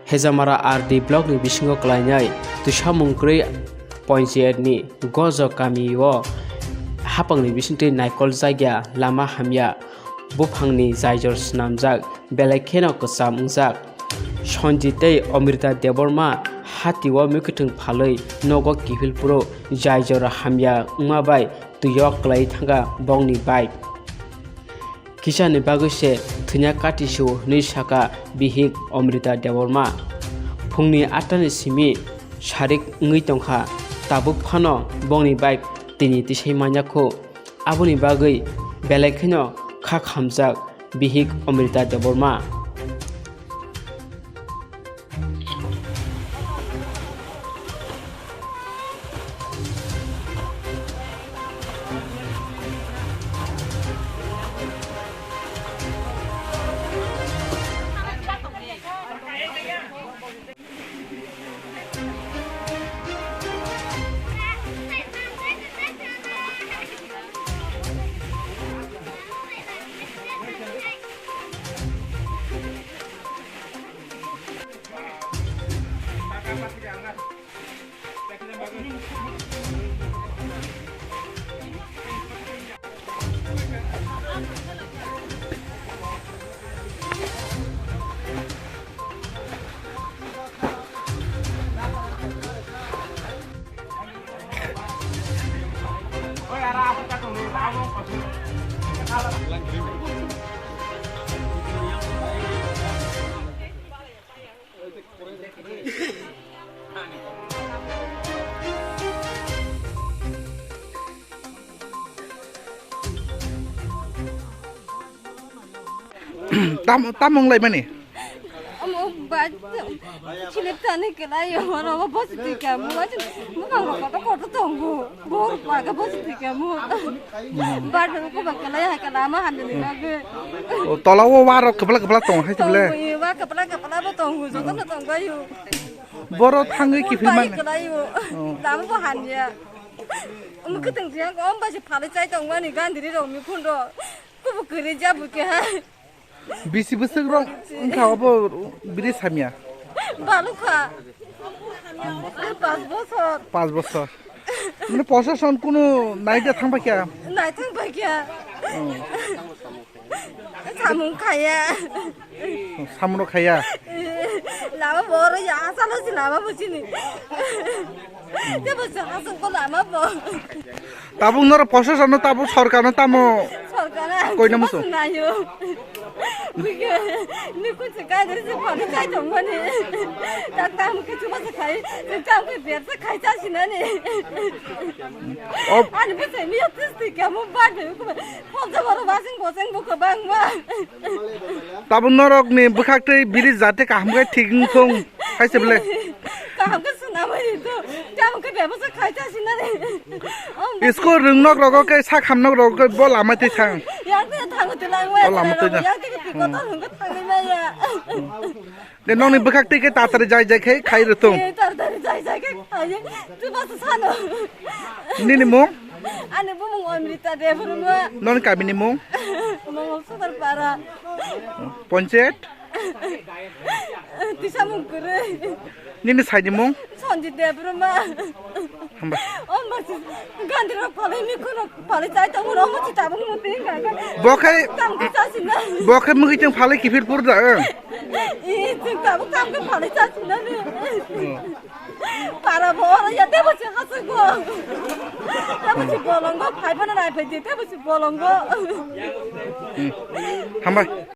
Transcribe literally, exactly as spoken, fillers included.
Hejamara R D block ni bisingo klainai twsamung kwrwi panchayat ni Gojo kami o hapang ni bisingtwi naikol jakya lama hamya buphang ni jaijor swnamjak belai kheno kwcham wngjak. Sanjit tei Amrita Debbarma hati o mwkhwtwng phalwi nogo kiphil phuru jaijor hamya wngma bai twi o klai thangkha bongni bike. Kisani bagwi se thwina kati su hwnwi sakha bihik Amrita Debbarma. Phungni atta ni simi sarik wngwi tongkha, tabuk phano bongni bike tini tisai manya khu. Aboni bagwi belai kheno kha khamjak bihik Amrita Debbarma. Tam, tam wng laimani? Omo ba, chilip tani kelai, omo, omo bosi twi kamo, omo bang rok kotor kotor tongo, bor baga bosi twi kamo. Ba, ko ba kelai ha kala ma hamni ni bagwi. O, tola o wa rok kepala kepala tongo hai tibule. Tongo, wa kepala kepala bo tongo, joto no tongo ayo. Boro thangwi kiphil man. Kelai o. Oh. Lama bo hanya. Omo kwtwng jiyang ko, omo ba se phalwi chai tongmani gandri rok mi phun rok. Kubu kwrwi jabu keha. Bisi bwswk rok wngkha obo biri samya? Balukha. Pas bosor. Pas bosor. Mane proshashan kunu naida thang paikha? Nai thang paikha. Oh. Samung khaya. Samung khaya? Lama boro ya, asalo si lama buchini. Tebo se hasuk ko lama bo. Tabuk noro proshashan no, tabuk sorkar no tamo. Sorkar no koina musu nayo. Bige, ni kuchu kai deri se phone chai tong mani. Tak tam kichu ma se khai, tam ke ber se khai cha sinani. Ani bo se ni otis ti kamu ba de ko. Phone se boro basing bosing bo ko bang ma. Tabuk norok ni bwkhak twi biri jate kaham khe thik wng thung. Hai se bele. Kaham khe swnamwi rw to. Tamo khe bebasa khai ta sinani. School rwngnok rogo khe sak hamnok rogo khe bo lama twi thang. Yang twi thango twi lang waya. Bo lama twi thang. Yang twi piko ta hwngo thangwi maya. De nokni bwkhak twi khe tatari jai jai khe khai rw thung. Eh, tatari jai jai khe khai. Twi basa sano. Nini mung? Ani bumung Amrita Debbarma. Noni kamini mung? Mongol Sodar Para. Panchayat? Tisa mung kwrwi. Nini saini mung? Sanjit Debbarma. Hamba. Omo si gandri rok phalwi, mikhun rok phalwi chai tongo, omo si tabuk muti hwnka khe. Bo khe, tam khe chasina. Bo khe mwkhwtwng phalwi kiphil phuru da, eh? Ih, chwng tabuk tam khe phalwi chasina ni. Para bo oro ya tebo si hasuk bo. Tebo si bolongo, phai bono nai phai di, tebo si bolongo. Hmm. Hambai.